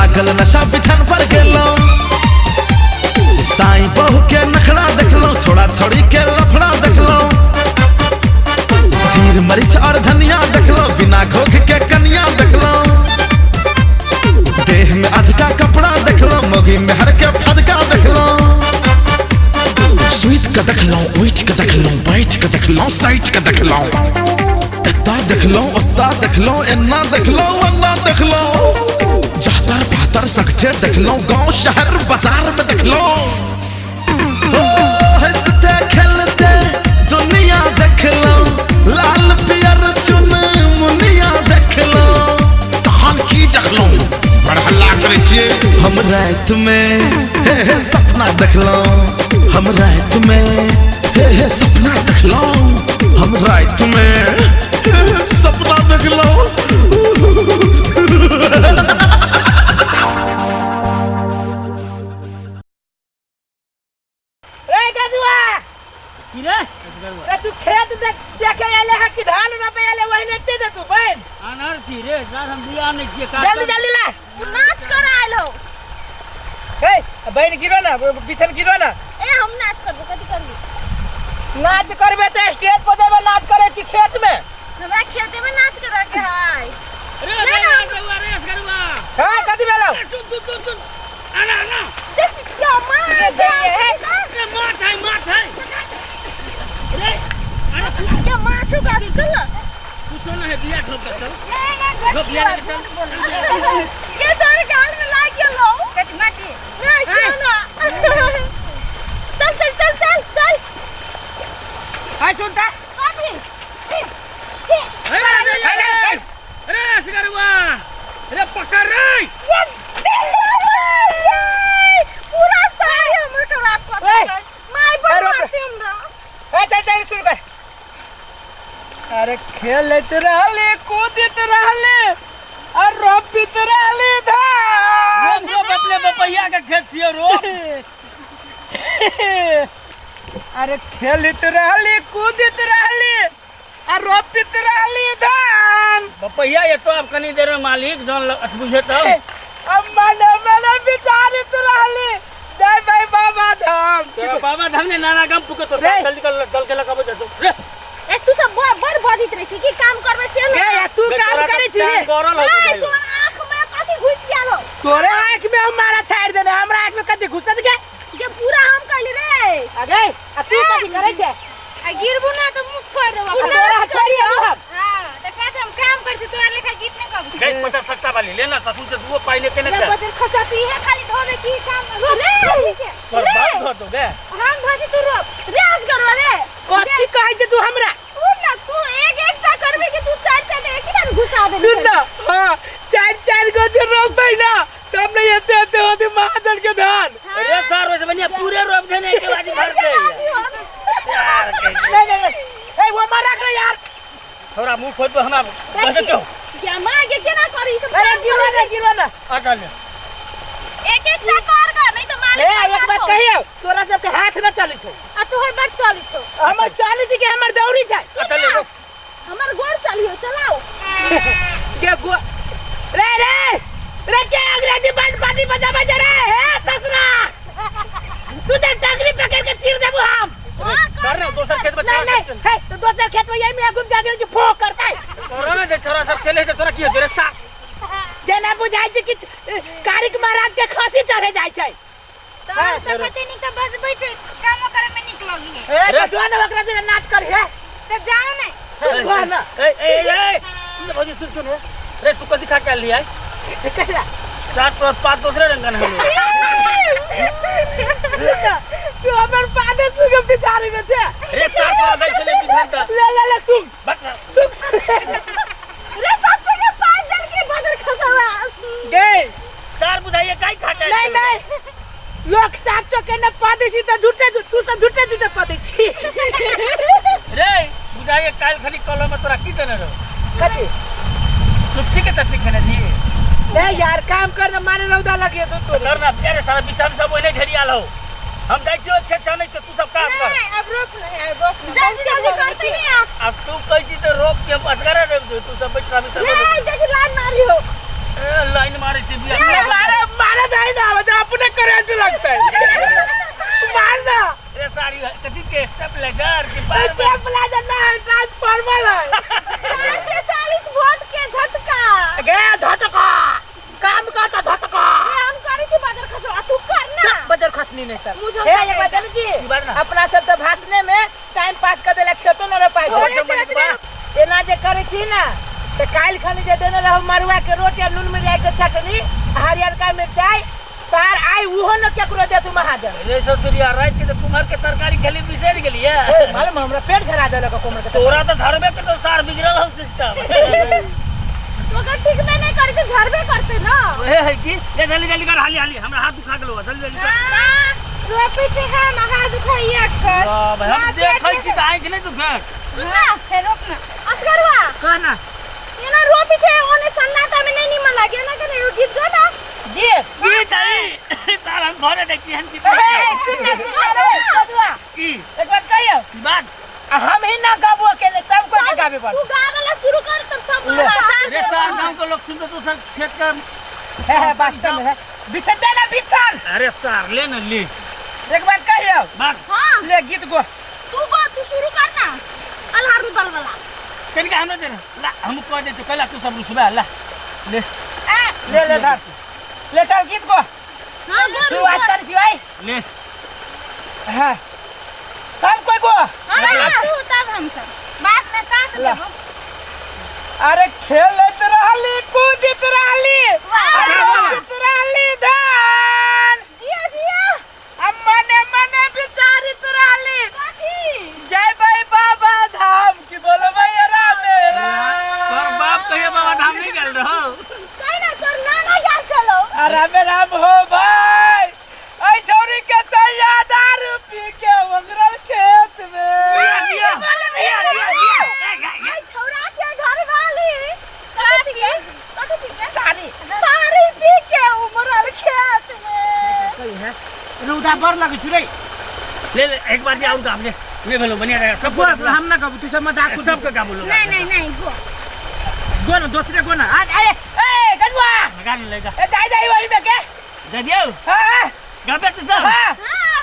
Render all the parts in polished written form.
लागल नशा बिछन पर गेलहुँ। साईं बहू के नखरा देखलहुँ, छोड़ा छोड़ी के लफड़ा देखलहुँ। जीर मरीच और धनिया देखलहुँ, बिना घोघ के कनिया देखलहुँ। देह में अधका कपड़ा देखलहुँ, मोगी मेहर के फदका देखलहुँ। सुति के देखलहुँ, उठि के देखलहुँ, बैठ के देखलहुँ, सटि के देखलहुँ। एता देखलहुँ, ओता देखलहुँ, एना देखलहुँ, ओना देखलहुँ। जातर पातर सगठे देखलहुँ, गाँव शहर बाजार में देखलहुँ। ओ हंसते खेलते दुनिया देखलहुँ, लाल पियर चुन मुनिया देखलहुँ। तहन की देखलहुँ? बड़ हल्ला करै छियै। हम राति में हे हे सपना देखलहुँ, हम राति में हे हे सपना देखलहुँ, हम राति में हे हे सपना देखलहुँ। रे गजुआ, की रे? रे तू खेत देख देखे आले है कि धान रोपे आले, वही लेते दे तू बहन। अनहर छी रे सर, हम बियाह नहीं छियै का। जल्दी जल्दी ला। तू नाच कर आयल हो। हे बहन गिरो ना, बिछन गिरो ना। ए हम नाच करबो, कथी करबी? नाच करबे तो स्टेज पर जेबे नाच करे कि खेत में? हमरा खेते में नाच करे के है। रे रे रे रे असगरुआ। हां कथी भेलो? सुन सुन सुन सुन, आना आना। देख क्या मार ये है। रे माछ है, माछ है रे। अरे क्या माछो का चल। कुछो ना है, बिया ठोक के चल। नहीं नहीं, ठोक बिया के चल। ये सारे गाल में लाग गेल हो। कथी माटी? नहीं सुन ना। चल चल चल चल चल। हाय सुनता। कथी? अरे अरे अरे अरे असगरुआ, रे पकड़ रे। पूरा साड़ी हमर खराब कर ए! देलकै। माय पर अरे बाप रे। मारते हमरा। ए चल चल शुरू कर। अरे खेलत रहले, कूदत रहले और रोपित रहले धान। रोप रोप, अपने बपैया के खेत छियो, रोप। अरे खेलत रहले, कूदत रहले और रोपित रहले धान। बपैया ये तो आप कनी देर में मालिक जौन बुझे तब। अब मने मने विचारित रहले जय भाई बाबा धाम। तोरा बाबा धाम ने नाना गाम पुके तो रे। जल्दी कर दल के लगाबो जतो रे। ए तू सब बड़ बड़ बजैत रहै छी कि काम करबै से के ना। या तू काम तोरा करै तऽ छी रे? टांग गड़ल हो ए जाइ। तोर आँख में कथी घुसि गेल हो? तोरे आँख में हम मारा छाड़ि देने, हमरा आँख में कथी घुसत गे? जे पूरा हम कहली रे। अगे आ तू कथी करै छै? आ गिरबू ना तो मुंह फोड़ देबो। आ तोरा छोड़ि देबो हम। हां त का हम काम कर छी, तोरा लेखा गीत नहीं गाबू। गई पता सट्टा वाली ले ना ससुर से दुओ पाई लेके ने रे बजर खसा तू इहे खाली धोबे की काम रे। ठीक है तोर रे बाप धो दो गे। हम धोबे तू रोप रे असगरवा रे। कथी कहै छै तू हमरा? सुन ना, तू एक एक टा करबे कि तू चार चार एक ही बार घुसा देबे? सुन ना, हाँ चार चार गो जे रोपबै ना तब नहीं एते एते होते महाजन के धान। रे सर वैसे बनिया पूरे रोप देने के बाद भर दे यार के। नहीं नहीं नहीं, ए वो मार रख रे यार। थोड़ा मुंह खोल दो हमरा कह दे तो। क्या मार के केना करी सब? अरे गिरवा ना, गिरवा ना। आ चल। एक एक टा कर गा, नहीं तो मालिक ए एक बात कहियो, तोरा सबके हाथ न चलै छौ। आ तोहर बड़ चलै छौ। हमर चलै छै कि हमर दौड़ी छै? आ चल ले। हमर गोड़ चलियो, चलाओ। के गो रे रे रे के अंग्रेजी बैंड पार्टी बजाबै छै रे। हे ससुरा सुधर, टंगरी पकड़ के चीर देबू हम। कर ना दोसर खेत में। नहीं नहीं, हे तो दोसर खेत में यही में घूम के अंग्रेजी फो करतै। तोरा ना जे छोरा सब खेले त तोरा की हो रे सा? जेना बुझाइ छै कि कारिक महाराज के खांसी चढ़े जाइ छै। तोहर तऽ कते नीक तऽ बजबै छै, कामो करे में नीक लगी है। ए तो जो ना ओकरा जोरे नाच कर हे। तऽ जाओ ने। कह ना। ए ए ए ए भौजी सुन सुन रे, तू कथी खा के आइल आई? कहला सात और पाँच दूसरे रंगन हम। तू हमर पादे सुग बिचारी में छे। रे सात और दै छले बिधान त। ले ले ले सुन बक सुन। रे सब के पाँच जन के बदर खसवा गे सार बुझाइए काई खा के आइल नहीं छलै? नहीं, लोक सात के न पादे छी त झूठे तू सब झूठे झूठे पादे छी। रे बुझाइए काल खनी कलम में तोरा की देने रहो? कथी? सुट्टी के चटनी खेने छी। नहीं यार काम कर न माने रौदा लगे तो तोरे। कर ना अरे सारा बिछान सब ओने ढेरी आल हो। हम जाइ छियो खेत से, नहीं तू सब काम कर। नहीं अब रोप नहीं यार, रोप नहीं। जल्दी जल्दी करते नहीं आप। अब तू कहै छी त रोप के हम असगरे रोप दे, तू सब बैठ रहबी सब। नहीं देखी लाइन मारी हो। ए लाइन मारै छी बिया। ए, मारे कि पार के प्लाजा ना है ट्रांसफार्मर है। 440 वोल्ट के झटका। गे धटका काम करता धटका। ए, हम करै छी बजर खसो आ तू कर ना। बजर खसनी नहीं सर। मुझे हे एक बात जानै छी? की बात ना? अपना सब तऽ भाषणे में टाइम पास कर देला, खेतो न रोपाइ छै। भोरे से एतने एना जे करै छी ना तऽ काल्हि खनी जे देने रहू मड़ुआ के रोटी आ नून मिलाई के चटनी आ हरियरका मिरचाई सार आइ उहो न केकरो देतू महाजन। रे ससुरिया रात के तो कुम्हर के तरकारी खेली बिसरि गेलियै। ए, मालूम है, हमरा पेट झरा देलक कुम्हर के तरकारी। तोरा तो धरबे के तो सार बिगड़ल हो सिस्टम। तो अगर ठीक में नहीं करी तो झरबे करते ना। ओहे है की ले जल्दी जल्दी कर, हाली हाली हमरा हाथ दुखा गेलो, जल्दी जल्दी कर। रोपी से हम हाथ दुखाइया कर। वाह भाई, हम देखै छी त आँखि नहि दुखत। सुन ना फेर रोप ना असगरवा। कह ना। एना रोपी छै ओने सन्नाटा में नहीं निमन लागे ना के नहीं गीत गो ना। गीत गीत आई सार हम घरे देखी हन की। ए, सुन ना सुन ना रे कदुआ। की एक बात कहियो। की बात? आ हम ही ना गाबो अकेले, सब कोई के गाबे पड़त। तू गावेला शुरू कर तब सब ले। गावे। रे सार गांव के लोग सुनते तो सब खेत का है है वास्तव में है। बिछन दे ना बिछन। अरे सार ले ना ले। एक बात कहियो। बात। हां। ले गीत गो। तू गो, तू शुरू कर ना अल्हार रुदल वाला। कनिका हमरा दे ना। ला हम कह दे छौ कैला तू सब रुसबा ला ले। ले ले धर ले चल गीत गो। हां गो। शुरुआत कर छी भाई। ले। हां सब कोई गो। हां तू तब हम सब बाद में साथ ला। देबो। अरे खेलत रहली कूदित रहली वाह। रोपित रहली धान। जिया जिया। अब मने मने विचारित रहली कथी? जय भाई बाबा धाम की बोलबै राम राम। तोर बाप कहियो बाबा धाम नहीं गेल रहो। कहि ना तोर नाना याद चलो। राम राम हो भाई ऐ छौरी के सैया दारू पी के उंगरल खेत में। जिया जिया जिया जिया जिया। ऐ छौरा के घर वाली कथी के कथी पी के? तारी। तारी पी के उमरल खेत में। कही है रौदा बड़ लगै छै रे। ले ले एक बार जाऊ गाम ले ले भेलो बढ़िया रहेगा सब गो हम ना गाबू तू सब मजाक सब के गाबू लोग। नहीं नहीं नहीं गो गो ना दूसरे गो ना। आ अरे ए गजुआ लगा नहीं लेगा। ए जाई जाई वही में के जा दियो। हां गाबे तू सब। हां हां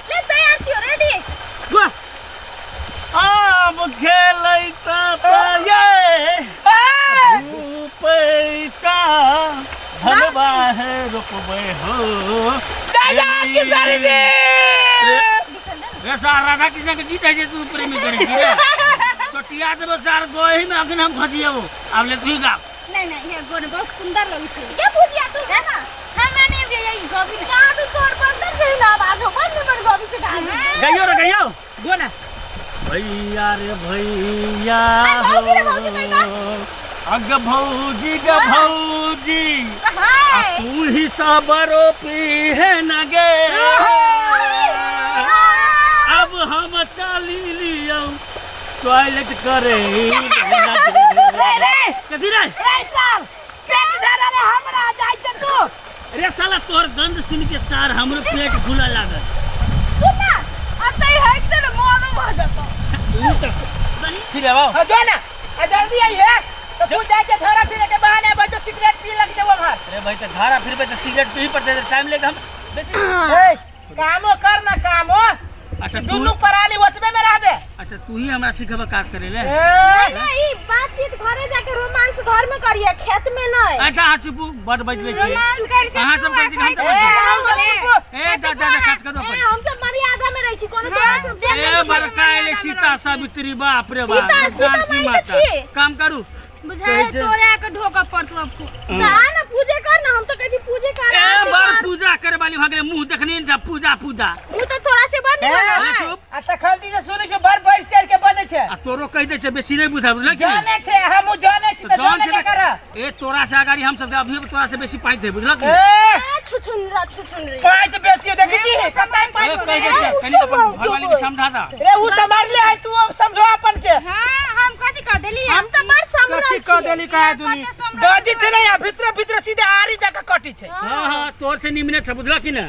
ले तैयार छियो रेडी गो। आब खेलैता ये रूपैता धनबा है रोपबै हो। दादा किशोरी जी। रे सार राधा कृष्ण के गीत है जे तू प्रेमी करे छी रे। चटिया देबो सार गोही में अखन हम खसियबो। आब ले तू ही गा। नहीं नहीं ये गोन बहुत सुंदर लगै छै। ये भुजिया तू है ना हमरा नहीं भी यही गोभी का तू तोर बंदर छै ना बाजो बंद बड़ गोभी छै डाल। गाइयो रे गाइयो। गो ना। भैया रे भैया अरे भौजी रे भौजी कहि गा। अग भौजी ग भौजी हाय। तू ही सब रोपी है न गे। अब हम चली लियो टॉयलेट करे रे रे कथी रे? रे साल पेट झरल हमरा जाय छै तू। रे साला तोहर गंध सुन के सार हमरो पेट फूला लागल। सुन ना अब तै हट ते मालूम भ जतो। लू त फिर आਓ। हां जो ना आ जल्दी आई है तो तू जाय छै धारा फिरे के बहाने बच्चो सिगरेट पी लग जेबो भात। अरे भाई त धारा फिरबे त सिगरेट पी पड़ते टाइम लेके हम बेसी। ए कामो कर ना कामो। अच्छा दुनू पराली ओतबे में रहबे। अच्छा तू ही हमरा सिखबे काज करे ले। नहीं नहीं बातचीत घरे जाके रोमांस घर में करिए खेत में नहीं। अच्छा हां चुपू बड़ बज ले छी। रोमांस कर से अहाँ सब करै छी हम सब ए जा जा जा काज करबो ए हम सब मर्यादा में रहै छी कोनो तोरा सब देख ए बड़का एले सीता सावित्री बाप रे बाप सीता जानकी माई के माता। छी। काम करू बुझाए तोरा के ढोका पड़तो अब त आ ना पूजे कर ना हम तो कहै छी पूजे कर ए बड़ पूजा करे वाली भगले मुंह देखनी जा पूजा पूजा। उ त तोरा से बड़ निमन अरे है। चुप। आ तखन दी जे सुनै छै बड़ बैठ चढ़ के बजै छै। आ तोरो कहि दै छै बेसी नहीं बुझाब बुझल कि जाने छै हमहु जाने छी त जान जाने छै के कर। ए तोरा से अगाड़ी हम सब अभी तोरा से बेसी पाइ दे बुझल कि ए ए छुछुन रा छुछुन रे पाइ त बेसी देखै छी कतै पाइ ए कहि दै छै कनि अपन घरवाली के समझा दा। रे उ संभाल ले है तू अब समझो अपन के। हां हम कथि कर देली हम त बड़ समझल कथि कर देली कहे दुनी दादी छै ने भीतर भीतर सीधे आरी जाके कटी छै। हां हां तोर से निमने छै बुझल कि ना।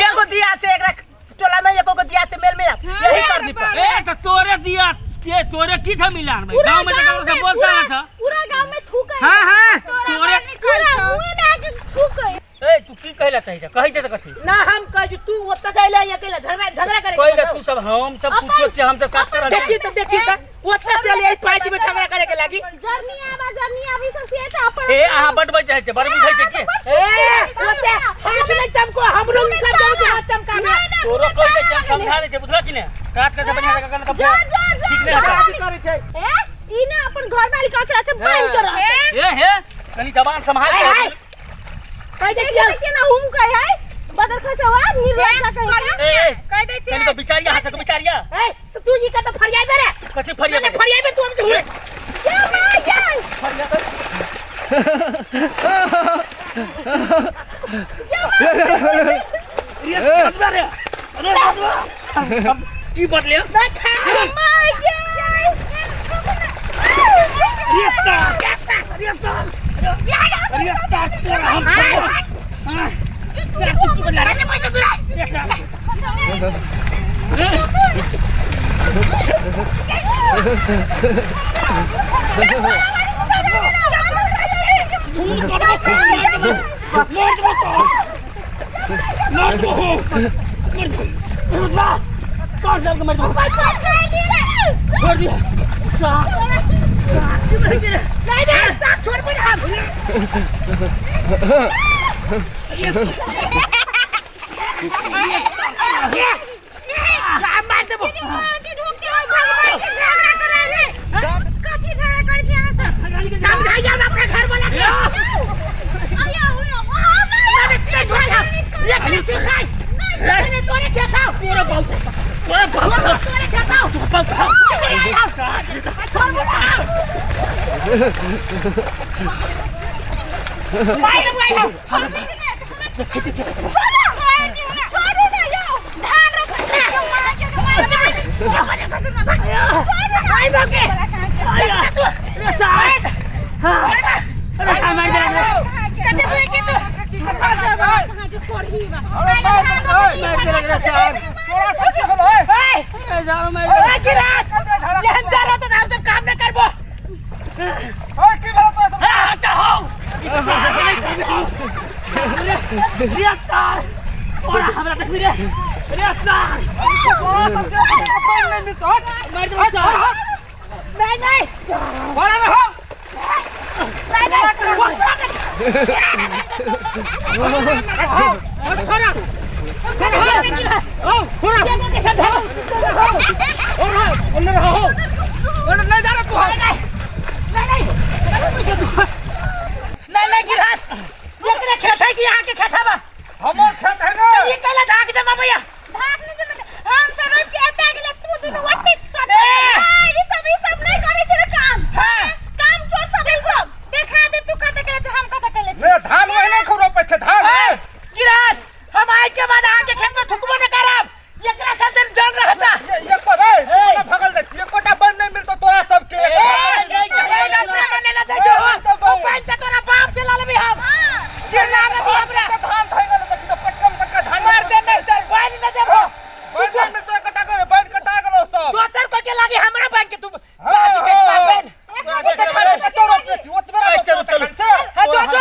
एगो दिया छै एकरा टोला में एको गो दिया से मेल में यही कर दी पर। ए त तोरे दिया के तोरे की छ मिलान भाई गांव में त ककरो से बोलता ना छ पूरा गांव में थूक है। हां हां तोरे पूरा मुंह में आके थूक है। ए तू की कहला चाही छै कहै छै तऽ कथी ना हम कहै छी तू ओतऽ से अइले यहाँ कैला झगड़ा झगड़ा करे कहले तू सब हम सब कुछो छै हम सब काज कर रहल देखी तो देखी त ओतऽ से अइले पाइट में झगड़ा करे के लागी जर्नी आबा जर्नी अभी सब से त अपन ए अहाँ बड बज जाइ छै बड़ बुझै छै की ए ओते हाथ नहीं चमको हमरो सब जाऊ के हाथ चमका तोरो कहै छै हम समझा दै छै बुझला कि ने काज कर बढ़िया जगह करना जा जा जा ठीक नहि हेतै काज करे छै ए ई ना अपन घर वाली कचरा से बांध के रहत ए हे कनी जबान संभाल हाय हाय के कह दे छियै के ना हम कहे है बदल खसवा निर्लज्जा कहे ए ए, कह दे कनी तो बिचारिया हाथ से बिचारिया ए तो तू जी का तो फरियाई बे रे कथी फरिया तने फरियाई बे तू हम झूठ क्या मां क्या फरिया कर अरे बदला रे अरे बदला अब की बदले ना खा मां क्या अरे सार अरे सार अरे सार तोरा हम हां सार तू की बदला रे अरे सार तू कटबो मार देबो तो मार देबो मार देबो काट डाल के मार देबो छोड़ दिया सार सार की मर गया नहीं नहीं साथ छोड़ बे हम जा मार देबो समझाई जाओ अपने घर वाला के अरे नहीं छोड़ हम ये करे सिखाई नहीं तोरे खेत आओ तोरा बाप तोरा बाप तोरे खेत आओ बाप छोड़ बे भाई भाई हम भाई बाके अरे सार अरे मार दे कते बुए के तू मार दे रे सार तोरा सब की भेलो है ए ए जाओ मार ए गिरास ये जा रहो तो हम सब काम न करबो ओए की भेलो तोरा सब ए चाहो अरे सार तोरा हमरा देखबी रे अरे सार तोरा सब के पानि नहि मिलतो हट मार दे सार नहीं नहीं बड़ा रहो नहीं नहीं ओने रहो ओने नहीं जा रहा तू नहीं नहीं गिरास ये तेरे खेत है कि यहाँ के खेत है बा हमर खेत है ना ये कैला झाग जमा भैया ले धान वही नहीं खूब रोपे छे धान ए, गिरास हम आए के बाद आके खेत में थुकबो न करब एकरा सब दिन जल रहता ये पर ए तोरा भगल दे छी एकोटा बन नहीं मिलतो तोरा सबके ए, ए, ए, अपना बने ला दे जो ए, ओ पाइन त तोरा बाप से ला लेबी हम चिल्ला लेबी हमरा तो धान धइ गेलो देखी तो पटकम पटका धान मार दे नहीं तो पाइन न देबो बन नहीं मिलतो कटा गेलो बन कटा गेलो सब दोसर को के लागी हमरा बन के तू हाँ, बाजी के हाँ, बाप बन ओते खाने कतो रोपले छी ओतबे ए, चलू, चलू। हां जो जो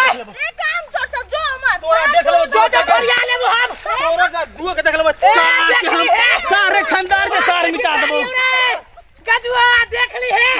तोरा देख लेबो जो जो बढ़िया लेबो हम तोरा का दुआ के देख लेबो सार के हम सारे खानदान के सारे मिटा देबो गजुआ देख ली हे